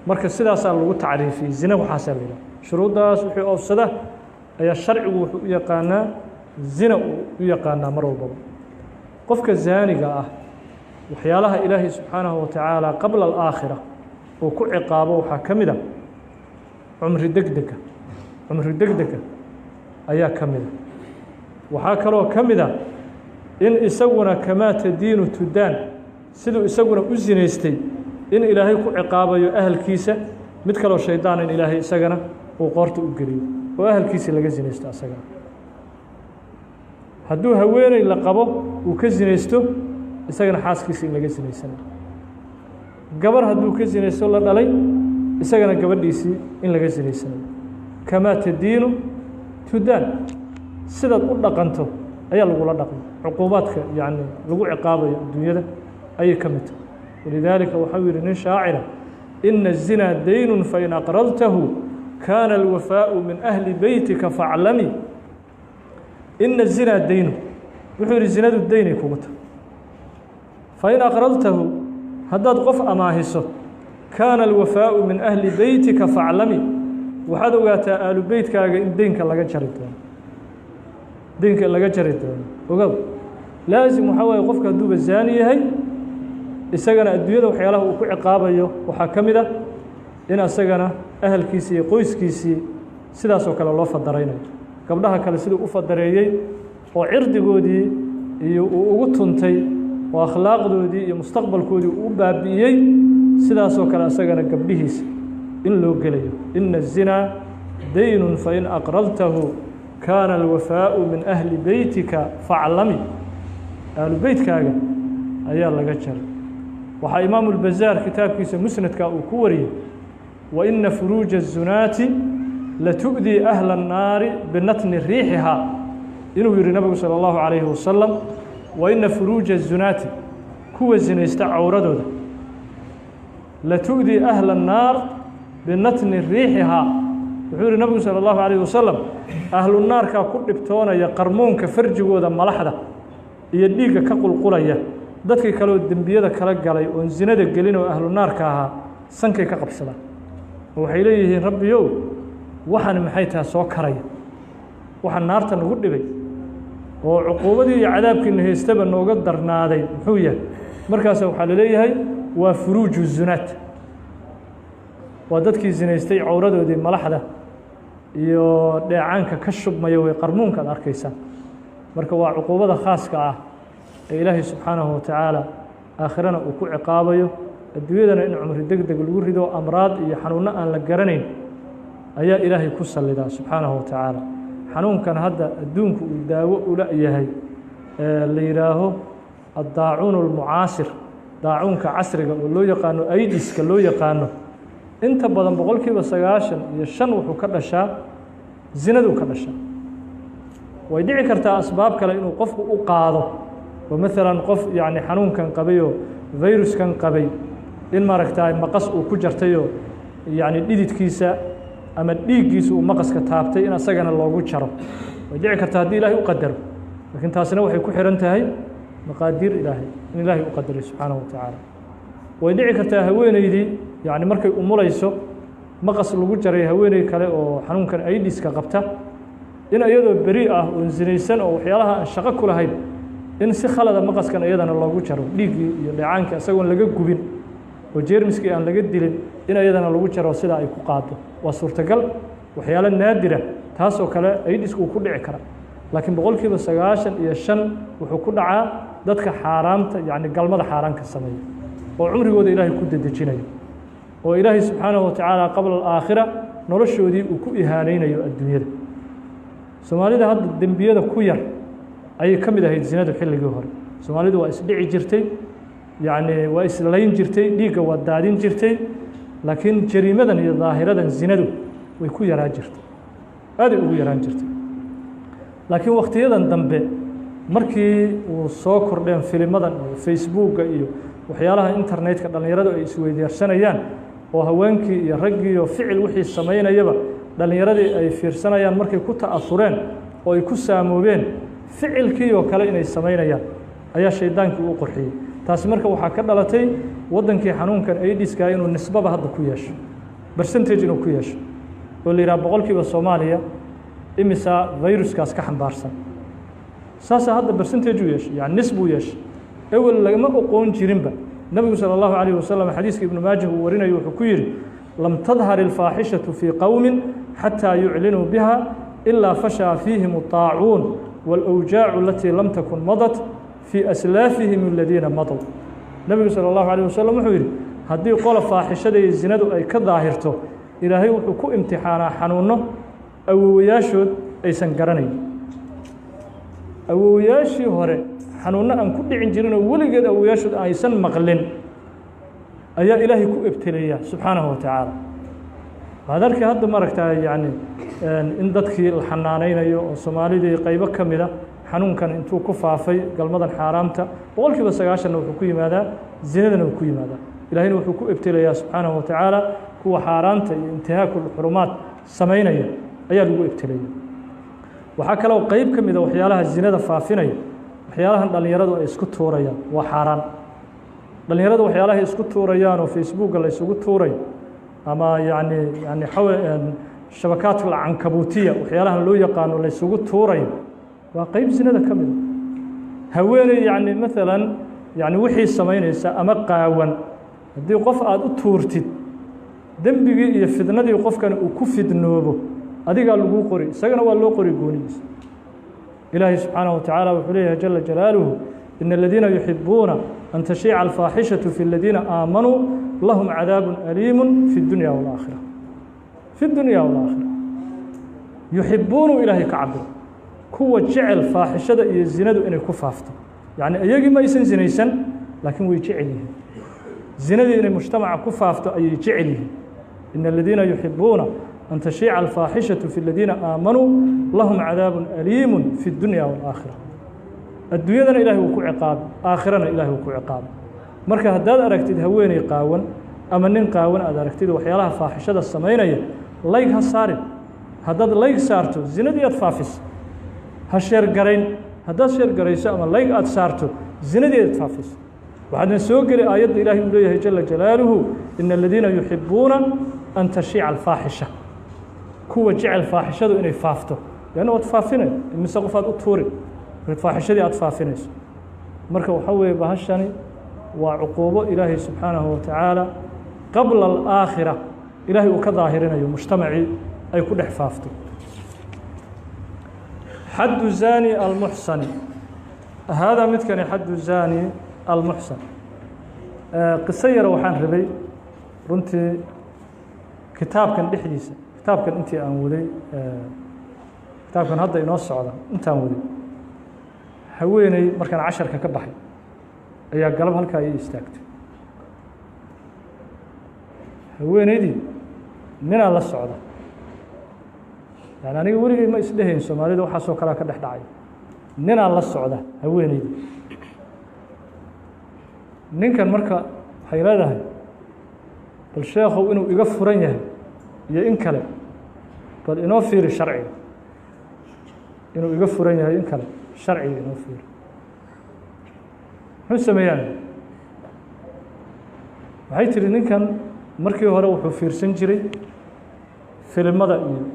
Marka sidaasaa lagu tacriifiyey zina, waxaasaa la yidhaha. Shuruuddaas wixii oofsada ayaa sharcigu wuxuu u yaqaanaa zina, uu u yaqaanaa mar walbaba. Qofka zaaniga ah waxyaalaha Ilaahay subxaanahu wa tacaala qabla alaakhira uu ku ciqaabo waxaa ka mid a cumri degdega, cumri degdega ayaa ka mid a. Waxaa kaloo ka mid a in isaguna kamaa tadiinu tudaan, siduu isaguna u zinaystay in Ilaahay ku ciqaabayo ahalkiisa, mid kaloo shaydaan in Ilaahay isagana uu qoorta u geliyo oo ahalkiisii laga zinaysto. Asagana hadduu haweeney la qabo uu ka zinaysto, isagana xaaskiisa in laga zinaysanayo. Gabar hadduu ka zinaysto la dhalay, isagana gabadhiisii in laga zinaysanayo. Kamaa tadiinu tudaan, sidaad u dhaqanto ayaa lagula dhaqmay. Cuquubaadka yacni lagu ciqaabayo adduunyada ayay ka mid tahay. Walidaalika waxau yihi nin shaacira: ina الzinaa daynun fain aqradtahu kaana alwafaau min ahli beytika faclami. Ina الzinaa daynu, wuxuu yihi, zinadu daynay kugu tahay. Fain aqradtahu, haddaad qof amaahiso, kaana alwafaau min ahli beytika faclami, waxaad ogaataa aalu beytkaaga in deynka laga jari doono, deynka in laga jari doono ogow. Laasim waxaa waaye qofka hadduuba zaani yahay, isagana adduunyada waxyaalaha uu ku ciqaabayo waxaa ka mid a in isagana ahalkiisii iyo qoyskiisii sidaasoo kale loo fadaraynayo. Gabdhaha kale siduu u fadareeyey oo cirdigoodii iyo uu ugu tuntay oo akhlaaqdoodii iyo mustaqbalkoodii uu u baabi'iyey, sidaasoo kale isagana gabdhihiisa in loo gelayo. Ina الzinaa daynun fain aqradtahu kaana alwafaau min ahli beytika faclami, ahlu beytkaaga ayaa laga jaray. Waxaa Imaamu اlbazaar kitaabkiisa musnadka uu ku wariyey: wa ina furuuja الzunaati latu'dii ahla الnaari binatni riixihaa, inuu yihi nabigu salى اllahu عalayhi wasalam: wa ina furuuja الzunaati, kuwa zinaysta cawradooda, latu'dii ahla الnaar binatni riixihaa. Wuxuu yihi nabigu salى اllahu عalayه wasalam: ahlu naarkaa ku dhibtoonaya qarmuunka farjigooda, malaxda iyo dhiigga ka qulqulaya. Dadkii kaleoo dembiyada kala galay oon zinada gelin oo ahlu naarka ahaa sankay ka qabsadaan oo waxay leeyihiin: Rabbiyow, waxani maxay tahay soo karaya? Waxa naarta nagu dhibay oo cuquubadii iyo cadaabkiina haystaba nooga darnaaday muxuu yahay? Markaasa waxaa laleeyahay: waa furuuju zunaat, waa dadkii zinaystay cawradoodii malaxda iyo dheecaanka ka shubmaya, way qarmuunka ad arkaysaan. Marka waa cuquubada khaaska ah ee Ilaahay subxaanahu wa tacaala aakhirana uu ku ciqaabayo, adduunyadana in cumri deg deg lagu rido, amraad iyo xanuunno aan la garanayn ayaa Ilaahay ku sallidaa subxaanahu wa tacaala. Xanuunkan hadda adduunku uu daawo ula yahay la yidhaaho addaacuun almucaasir, daacuunka casriga oo loo yaqaano aidiska loo yaqaano, inta badan 95% wuxuu ka dhashaa zinaduu ka dhashaa. Way dhici kartaa asbaab kale inuu qofku u qaado, oo maalan qof yacni xanuunkan qabay oo fayruskan qabay in maaragta maqas uu ku jartayoo yacni dhididkiisa ama dhiiggiisa uu maqaska taabtay in asagana loogu jaro, way dhici kartaa haddii Ilaahay u qadaro. Laakiin taasina waxay ku xihan tahay maqaadiir Ilaahay, in Ilaahay u qadaray subxaanahu wa tacaala. Way dhici kartaa haweeneydii yacni markay umulayso maqas lagu jaray haweeney kale oo xanuunkan aidiska qabta in iyadoo beri ah oon zinaysan oo waxyaalaha aan shaqo ku lahayn in si khalada maqaskan iyadana loogu jaro, dhiiggii iyo dheecaankii isagoon laga gubin oo jeermiskii aan laga dilin in iyadana lagu jaro, sidaa ay ku qaado waa suurtagal. Waxyaalo naadira taasoo kale aidisku uu ku dhici kara, laakiin 95% wuxuu ku dhacaa dadka xaaraamta, yacni galmada xaaraanka sameeya oo cumrigooda Ilaahay ku dedejinayo oo Ilaahay subxaanahu wa tacaala qabla alaakhira noloshoodii uu ku ihaaneynayo adduunyada. Soomaalida hadda dembiyada ku yar ayay ka mid ahayd zinadu. Xilligii hore Soomaalidu waa isdhici jirtay, yacni waa islayn jirtay, dhiigga waa daadin jirtay, laakiin jariimadan iyo daahiradan zinadu way ku yaraan jirtay, aaday ugu yaraan jirtay. Laakiin wakhtiyadan dambe markii uu soo kordheen filimadan iyo Facebooka iyo waxyaalaha internetka dhallinyaradu ay isweydaarsanayaan oo haweenkii iyo raggiiyo ficil wixii samaynayaba dhallinyaradii ay fiirsanayaan, markay ku ta'asureen oo ay ku saamoobeen ficilkii oo kale inay samaynayaan, ayaa shaydaankii u qurxiyey taasi. Marka waxaa ka dhalatay waddankii xanuunkan aidiska inuu nisbaba hadda ku yeesho. Percentage inuu ku yeesho oo la yidhaha boqolkiiba Soomaaliya imisaa viruskaas ka xambaarsan, saasaa hadda percentage u yeeshay, yani nisb u yeeshay. Ewel lagama oqoon jirinba. Nabigu salى اllahu عalayه wasalam xadiiska Ibnu Maajah uu warinayo wuxuu ku yidhi: lam tadhar ilfaaxishatu fii qowmi xataa yuclinuu biha ilaa fashaa fiihim الطaacuun wاlأwjaacu alatii lam takun madat fii aslaafihim aladiina madow. Nebigu salى اllahu عalيه wasalam wuxuu yidhi: haddii qola faaxishada iyo zinadu ay ka daahirto, Ilaahay wuxuu ku imtixaanaa xanuunno awowayaashood aysan garanayn, awowayaashii hore xanuunno aan ku dhicin jirinoo weligeed awowayaashood aysan maqlin ayaa Ilaahay ku ebteleeyaa subxaanahu wa tacaala. Waxaad arkay hadda maaragtaa yacni in dadkii la xanaaneynayo oo Soomaalidii qaybo ka mida xanuunkan intuu ku faafay galmadan xaaraamta, 90%-na wuxuu ku yimaadaa zinadana uu ku yimaadaa. Ilaahayna wuxuu ku ebtelayaa subxaanahu wa tacaala kuwa xaaraanta iyo intihaakul xurumaad samaynaya ayaa lagu ebtelaya. Waxaa kaloo qeyb ka mida waxyaalaha zinada faafinaya waxyaalahan dhallinyaradu ay isku tuurayaan, waa xaaraan. Dhallinyaradu waxyaalahay isku tuurayaan oo Facebooka la isugu tuurayo ama yani shabakaadka cankabuutiya waxyaalahan loo yaqaano la isugu tuurayo waa qeyb zinada ka mida. Haweeney yani maalan yani wixii samaynaysa ama qaawan haddii qof aada u tuurtid, dembigii iyo fidnadii qofkan uu ku fidnoobo adigaa laguu qori, isagana waa loo qori goonidiisa. Ilaahay subxaanaه wa tacaala wuxuu leeyahay jala jalaaluhu: ina aladiina yuxibuuna an tashiica alfaaxishaةu fi اladiina aamanuu lahum cadaabu aliimu fi اdunya wاlaakhira, fi اdunya wاlaakhira. Yuxibuunu Ilaahay ka cabiro kuwa jecel faaxishada iyo zinadu inay ku faafto. Yacni iyagii ma aysan zinaysan, laakiin way jecel yihiin zinadii inay mujtamaca ku faafto ayay jecel yihiin. Ina aladiina yuxibuuna an tashiica alfaaxishaةu fi اladiina aamanuu lahum cadaabu aliimu fi اdunya wاlaakhira. Adduunyadana Ilahay wuu ku ciqaabay, aakhirana Ilahay wuu ku ciqaabay. Marka haddaad aragtid haweeney qaawan ama nin qaawan aad aragtid waxyaalaha faaxishada samaynaya, layg ha saarin. Haddaad layg saarto, zinadii aad faafisa. Ha sheergarayn. Haddaad sheergarayso ama layg aad saarto, zinadii aad faafisa. Waxaadna soo geli aayadda Ilahay uu leeyahay jala jalaaluhu: ina aladiina yuxibuuna an tashiica alfaaxisha, kuwa jecel faaxishadu inay faafto. Leanna waad faafinay, imise qof aad u tuuri faaxishadii aad faafinayso. Marka waxaa weeye bahashani waa cuquubo Ilaahay subxaanahu wa tacaala qabla alaakhira Ilaahay uu ka daahirinayo mujtamacii ay ku dhex faafto. Xaddu zani almuxsani. Haadaa midkani xaddu zani almuxsan. Qiso yar waxaan rabay runtii kitaabkan dhexdiisa, kitaabkan intii aan waday, kitaabkan hadda inoo socda intaan waday, haweeney markaan casharka ka baxay ayaa galab halkaa ii istaagtay. Haweeneydii ninaa la socda. Yani aniga weligay ma isdhehayn Soomaalida waxaasoo kalea ka dhex dhacay. Ninaa la socda haweeneydii. Ninkan marka waxay leedahay: bal sheekhow, inuu iga furan yahay iyo in kale bal inoo fiiri sharciga, inuu iga furan yahay in kale sharciga inoo fiiri. Muxuu sameeyaan? Waxay tihi ninkan markii hore wuxuu fiirsan jiray filimada iyo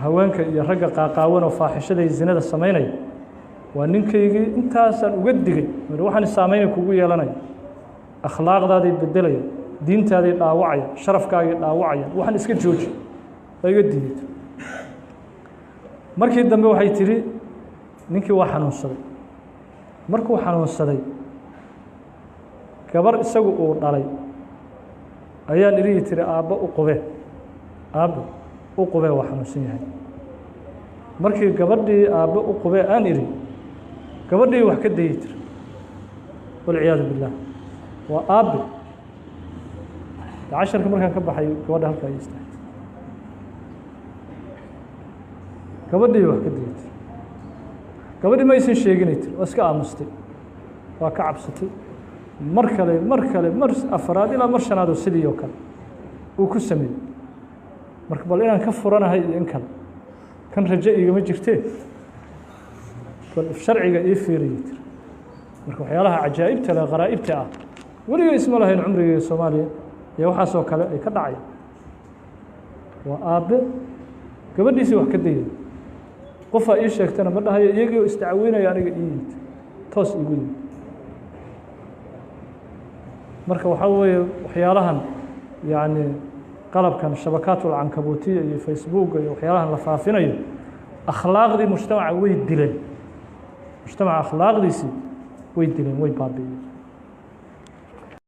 haweenka iyo ragga qaaqaawan oo faaxishada iyo zinada samaynaya. Waa ninkaygii, intaasaan uga digay, waxaan saameynay kugu yeelanaya, akhlaaqdaaday bedelaya, diintaaday dhaawacaya, sharafkaagay dhaawacaya, waxaan iska jooji. Waa iga diiday. Markii dambe waxay tidhi ninkii waa xanuunsaday. Markuu xanuunsaday, gabar isagu uu dhalay ayaan idhihi tiri: aabbo u qube, aabbo u qube, waa xanuunsan yahay. Markii gabadhii aabbo u qube aan idhi, gabadhii wax ka dayey tiri, walciyaadu billaah. Waa aabbe. Casharka markaan ka baxay gabadha halkaa ay istaagtay, gabadhii wax ka dayey tiri. Gabadhii ma aysan sheeginay tiri, waa iska aamustay, waa ka cabsatay. Mar kale, mar kale, mar afaraad ilaa mar shanaad oo sidii oo kale uu ku sameeyey. Marka bal inaan ka furanahay iyo in kale kan rajo igama jirtee, bal sharciga ii fiiriyay tiri. Marka waxyaalaha cajaa'ibta leh, qaraa'ibta ah, weligay isma lahayn cumrigeyga Soomaaliya iyo waxaasoo kale ay ka dhacaya. Waa aabbe gabadhiisii wax ka dayay. Qofaa ii sheegtana ma dhahayo, iyagii oo isdacweynaya aniga ii yimid, toos iigu yimid. Marka waxaa weeye waxyaalahan yacni qalabkan shabakaatulcankabuutiya iyo Facebooka iyo waxyaalahan la faafinayo akhlaaqdii mujtamaca way dileen, mujtamaca akhlaaqdiisii way dileen, way baabi'iyeen.